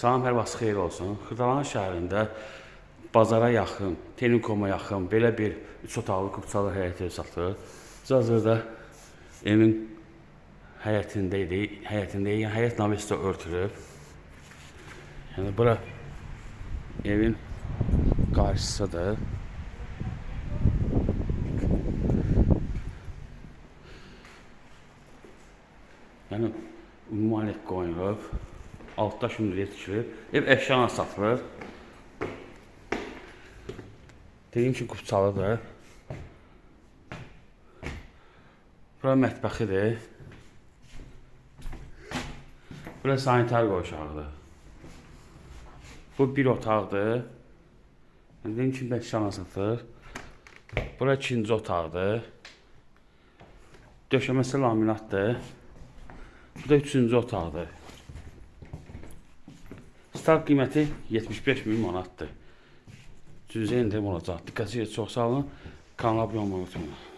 Salam, hər vaxt xeyir olsun. Xırdalan şəhərində bazara yaxın, Tenikoma yaxın belə bir 3 otaqlı kupçalı həyət ev satılır. Biz hazırda evin həyətində idik. Həyətindəyik. Yəni həyət navesi də örtülüb. Yəni bura evin qarşısıdır. Yəni ümumi qoyulub. Altda şimdi tikilib. Ev əşyala satılır. Dediyim ki, kupçalıdır. Bura mətbəxidir. Bura sanitar qovşağıdır. Bu bir otaqdır. Dediyim kimi əşyala satılır. Bura ikinci otaqdır. Döşəməsi laminatdır. Bu da üçüncü otaqdır. Start qiyməti 75 min manatdır. Cüzi endirim olacaq. Diqqətinizə çox sağ olun. Kanala abunə olmayı unutmayın.